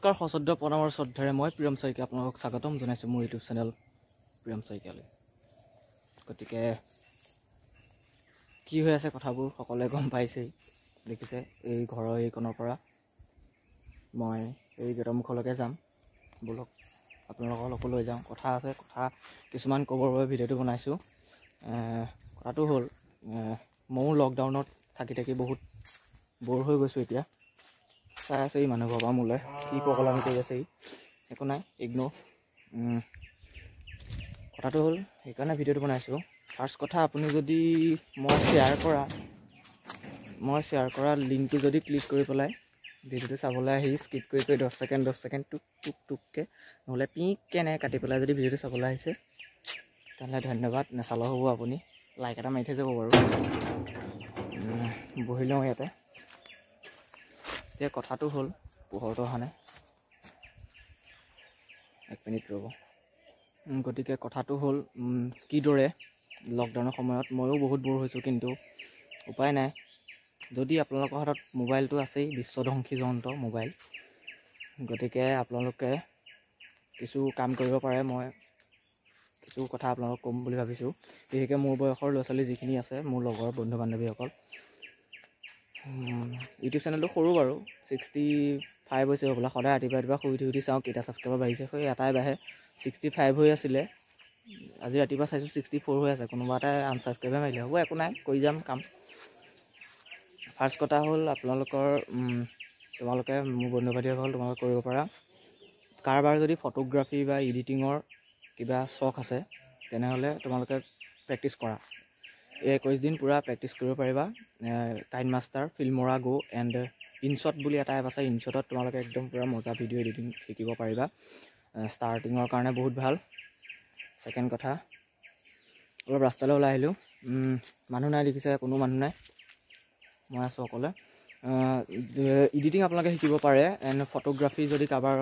নমস্কাৰ, সশ্ৰদ্ধ প্ৰণামৰ শ্ৰদ্ধাৰে মই প্ৰিয়ম শইকীয়া আপোনালোকক স্বাগতম জনাইছোঁ মোৰ ইউটিউব চেনেল প্ৰিয়ম শইকীয়ালৈ। গতিকে কি হৈ আছে কথাবোৰ সকলোৱে গম পাইছেই, দেখিছে। এই ঘৰৰ এইকণৰ পৰা মই এই গেটৰ মুখলৈকে যাম, ব'লক আপোনালোককো লৈ যাওঁ। কথা আছে, কথা কিছুমান ক'বৰ বাবে ভিডিঅ'টো বনাইছোঁ। কথাটো হ'ল, ময়ো লকডাউনত থাকি থাকি বহুত ব'ৰ হৈ গৈছোঁ। এতিয়া চাই আছে এই মানুহ ঘৰৰ পৰা মোলৈ কি পগলামি কৰি আছে ই, একো নাই, ইগন'ৰ। কথাটো হ'ল, সেইকাৰণে ভিডিঅ'টো বনাইছোঁ। ফাৰ্ষ্ট কথা, আপুনি যদি মই শ্বেয়াৰ কৰা লিংকটো যদি ক্লিক কৰি পেলাই ভিডিঅ'টো চাবলৈ আহি স্কিপ কৰি কৰি 10 ছেকেণ্ড 10 ছেকেণ্ড টুক টুক টুককৈ নহ'লে পিককৈ এনেকৈ কাটি পেলাই যদি ভিডিঅ'টো চাবলৈ আহিছে, তেনেহ'লে ধন্যবাদ, নেচালেও হ'ব। আপুনি লাইক এটা মাৰি থৈ যাব বাৰু। বহি লওঁ ইয়াতে। এতিয়া কথাটো হ'ল, পোহৰটো অহা নাই, এক মিনিট ৰ'ব। গতিকে কথাটো হ'ল, কিদৰে লকডাউনৰ সময়ত ময়ো বহুত ব'ৰ হৈছোঁ, কিন্তু উপায় নাই। যদি আপোনালোকৰ হাতত মোবাইলটো আছেই, বিশ্বধ্বংসী যন্ত্ৰ মোবাইল, গতিকে আপোনালোকে কিছু কাম কৰিব পাৰে। মই কিছু কথা আপোনালোকক ক'ম বুলি ভাবিছোঁ। বিশেষকৈ মোৰ বয়সৰ ল'ৰা ছোৱালী যিখিনি আছে, মোৰ লগৰ বন্ধু বান্ধৱীসকল। ইউটিউব চেনেলটো সৰু বাৰু, 65 হৈছে হ'বলা। সদায় ৰাতিপুৱা ৰাতিপুৱা শুই উঠি উঠি চাওঁ কেইটা ছাবস্ক্ৰাইবাৰ বাঢ়িছে, সেই এটাই বাঢ়ে। 65 হৈ আছিলে, আজি ৰাতিপুৱা চাইছোঁ 64 হৈ আছে। কোনোবা এটাই আনছাবস্ক্ৰাইবে মাৰিলে হ'ব, একো নাই, কৰি যাম কাম। ফাৰ্ষ্ট কথা হ'ল, আপোনালোকৰ তোমালোকে মোৰ বন্ধু বান্ধৱীসকল, তোমালোকে কৰিব পাৰা, কাৰোবাৰ যদি ফটোগ্ৰাফী বা এডিটিঙৰ কিবা চখ আছে, তেনেহ'লে তোমালোকে প্ৰেক্টিছ কৰা। এই 21 দিন পূৰা প্ৰেক্টিছ কৰিব পাৰিবা। কাইন মাষ্টাৰ, ফিল্মৰা গ' এণ্ড ইনশ্বট বুলি এটা এপ আছে। ইনশ্বটত তোমালোকে একদম পূৰা মজা ভিডিঅ' এডিটিং শিকিব পাৰিবা। ষ্টাৰ্টিঙৰ কাৰণে বহুত ভাল। ছেকেণ্ড কথা, অলপ ৰাস্তালৈ ওলাই আহিলোঁ। মানুহ নাই, দেখিছে, কোনো মানুহ নাই, মই আছোঁ অকলে। এডিটিং আপোনালোকে শিকিব পাৰে এণ্ড ফটোগ্ৰাফী, যদি কাৰোবাৰ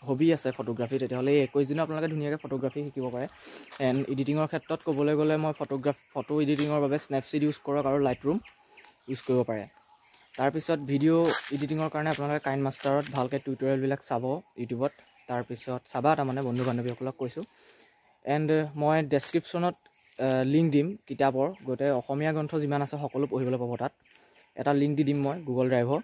হবি আছে ফটোগ্ৰাফী, তেতিয়াহ'লে এই 21 দিনত আপোনালোকে ধুনীয়াকৈ ফটোগ্ৰাফী শিকিব পাৰে। এণ্ড এডিটিঙৰ ক্ষেত্ৰত ক'বলৈ গ'লে মই ফটো এডিটিঙৰ বাবে স্নেপচিড ইউজ কৰক আৰু লাইট ৰুম ইউজ কৰিব পাৰে। তাৰপিছত ভিডিঅ' এডিটিঙৰ কাৰণে আপোনালোকে কাইন মাষ্টাৰত ভালকৈ টিউটৰিয়েলবিলাক চাব ইউটিউবত, তাৰপিছত চাবা, তাৰমানে বন্ধু বান্ধৱীসকলক কৈছোঁ। এণ্ড মই ডেছক্ৰিপশ্যনত লিংক দিম কিতাপৰ, গোটেই অসমীয়া গ্ৰন্থ যিমান আছে সকলো পঢ়িবলৈ পাব। তাত এটা লিংক দি দিম মই গুগল ড্ৰাইভৰ,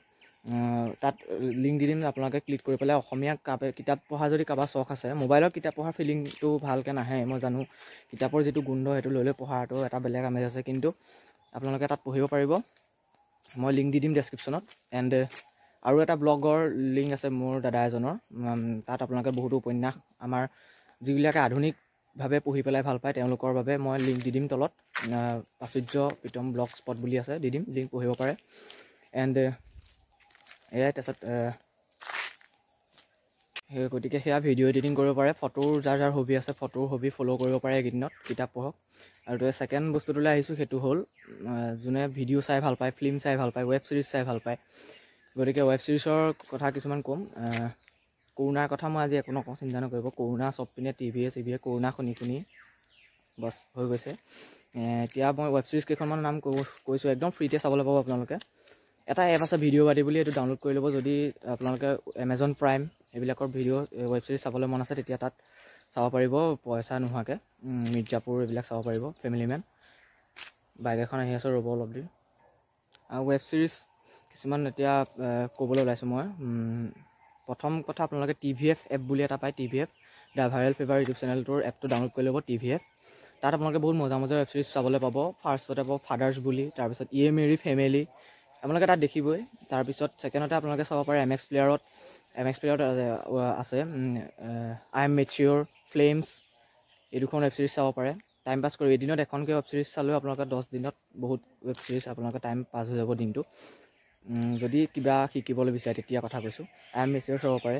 তাত লিংক দি দিম। আপোনালোকে ক্লিক কৰি পেলাই অসমীয়া কিতাপ পঢ়া যদি কাৰোবাৰ চখ আছে, মোবাইলত কিতাপ পঢ়াৰ ফিলিংটো ভালকৈ নাহে, মই জানো। কিতাপৰ যিটো গোন্ধ, সেইটো লৈ লৈ পঢ়াটো এটা বেলেগ আমেজ আছে। কিন্তু আপোনালোকে তাত পঢ়িব পাৰিব, মই লিংক দি দিম ডেছক্ৰিপশ্যনত। এণ্ড আৰু এটা ব্লগৰ লিংক আছে মোৰ দাদা এজনৰ, তাত আপোনালোকে বহুতো উপন্যাস, আমাৰ যিবিলাকে আধুনিকভাৱে পঢ়ি পেলাই ভাল পায়, তেওঁলোকৰ বাবে মই লিংক দি দিম তলত। প্ৰাচুৰ্য প্ৰীতম ব্লগ স্পট বুলি আছে, দি দিম লিংক, পঢ়িব পাৰে। এণ্ড এয়াই। তাৰপিছত সেই গতিকে সেয়া ভিডিঅ' এডিটিং কৰিব পাৰে, ফটোৰ যাৰ যাৰ হবি আছে, ফটোৰ হবি ফ'ল' কৰিব পাৰে এইকেইদিনত, কিতাপ পঢ়ক। আৰু ছেকেণ্ড বস্তুটোলৈ আহিছোঁ, সেইটো হ'ল যোনে ভিডিঅ' চাই ভাল পায়, ফিল্ম চাই ভাল পায়, ৱেব ছিৰিজ চাই ভাল পায়। গতিকে ৱেব ছিৰিজৰ কথা কিছুমান ক'ম। কৰোণাৰ কথা মই আজি একো নকওঁ, চিন্তা নকৰিব। কৰোণা চব পিনে টিভিয়ে চিভিয়ে কৰোণা শুনি শুনি বছ হৈ গৈছে। এতিয়া মই ৱেব ছিৰিজ কেইখনমান নাম কৈছোঁ, একদম ফ্ৰীতে চাবলৈ পাব আপোনালোকে। এটা এপ আছে ভিডিঅ' বাডি বুলি, এইটো ডাউনলোড কৰি ল'ব। যদি আপোনালোকে এমেজন প্ৰাইম এইবিলাকৰ ভিডিঅ' ৱেব ছিৰিজ চাবলৈ মন আছে, তেতিয়া তাত চাব পাৰিব পইচা নোহোৱাকৈ। মিৰ্জাপুৰ এইবিলাক চাব পাৰিব, ফেমিলি মেন। বাইক এখন আহি আছে, ৰ'ব অলপ দেৰি। আৰু ৱেব ছিৰিজ কিছুমান এতিয়া ক'বলৈ ওলাইছোঁ মই। প্ৰথম কথা, আপোনালোকে টিভিএফ এপ বুলি এটা পায়, TVF, the viral fever YouTube চেনেলটোৰ এপটো ডাউনলোড কৰি ল'ব, টিভিএফ। তাত আপোনালোকে বহুত মজা মজা ৱেব ছিৰিজ চাবলৈ পাব। ফাৰ্ষ্টতে পাব ফাদাৰ্ছ বুলি, তাৰপিছত ইয়ে মেৰি ফেমিলি, আপোনালোকে তাত দেখিবই। তাৰপিছত ছেকেণ্ডতে আপোনালোকে চাব পাৰে এম এক্স প্লেয়াৰত, এম এক্স প্লেয়াৰত আছে I am mature, flames, এই দুখন ৱেব ছিৰিজ চাব পাৰে। টাইম পাছ কৰি এদিনত এখনকৈ ৱেব ছিৰিজ চালেও আপোনালোকে 10 দিনত বহুত ৱেব ছিৰিজ, আপোনালোকে টাইম পাছ হৈ যাব দিনটো। যদি কিবা শিকিবলৈ বিচাৰে তেতিয়া কথা কৈছোঁ, I am mature চাব পাৰে।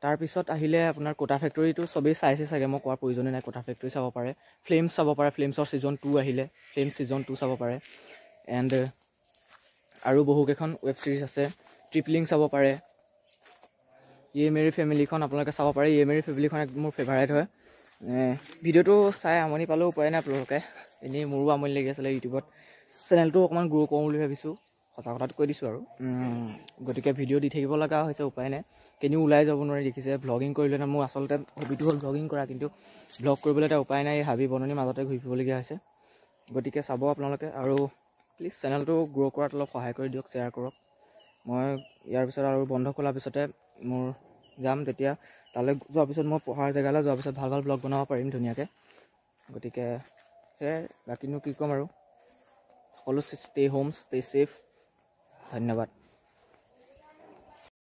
তাৰপিছত আহিলে আপোনাৰ কোটা ফেক্টৰীটো চবেই চাইছে চাগে, মই কোৱাৰ প্ৰয়োজনেই নাই। কোটা ফেক্টৰী চাব পাৰে, ফ্লেমছ চাব পাৰে, ফ্লেমছৰ ছিজন 2 আহিলে, ফ্লেমছ ছিজন 2 চাব পাৰে। এণ্ড আৰু বহুকেইখন ৱেব ছিৰিজ আছে, ট্ৰিপলিং চাব পাৰে, ইয়ে মেৰি ফেমিলিখন আপোনালোকে চাব পাৰে। ইয়ে মেৰি ফেমিলিখন মোৰ ফেভাৰেট হয়। ভিডিঅ'টো চাই আমনি পালেও উপায় নাই আপোনালোকে, এনেই মোৰো আমনি লাগি আছিলে ইউটিউবত। চেনেলটো অকণমান গ্ৰ' কৰোঁ বুলি ভাবিছোঁ। সঁচা কথাটো কৈ দিছোঁ আৰু। গতিকে ভিডিঅ' দি থাকিব লগা হৈছে, উপায় নাই, কেনিও ওলাই যাব নোৱাৰি। দেখিছে ভ্লগিং কৰিলে না, মোৰ আচলতে হবিটো হ'ল ভ্লগিং কৰা, কিন্তু ভ্লগ কৰিবলৈ এটা উপায় নাই, এই হাবি বননিৰ মাজতে ঘূৰি ফুৰিবলগীয়া হৈছে। গতিকে চাব আপোনালোকে আৰু প্লিজ চেনেলটো গ্ৰ' কৰাত অলপ সহায় কৰি দিয়ক, শ্বেয়াৰ কৰক। মই ইয়াৰ পিছত আৰু বন্ধ খোলাৰ পিছতে মোৰ যাম, তেতিয়া তালৈ যোৱাৰ পিছত মই পঢ়াৰ জেগালৈ যোৱাৰ পিছত ভাল ভাল ব্লগ বনাব পাৰিম ধুনীয়াকৈ। গতিকে সেয়াই, বাকীনো কি ক'ম আৰু, সকলো ষ্টে হোম, ষ্টে ছেফ। ধন্যবাদ।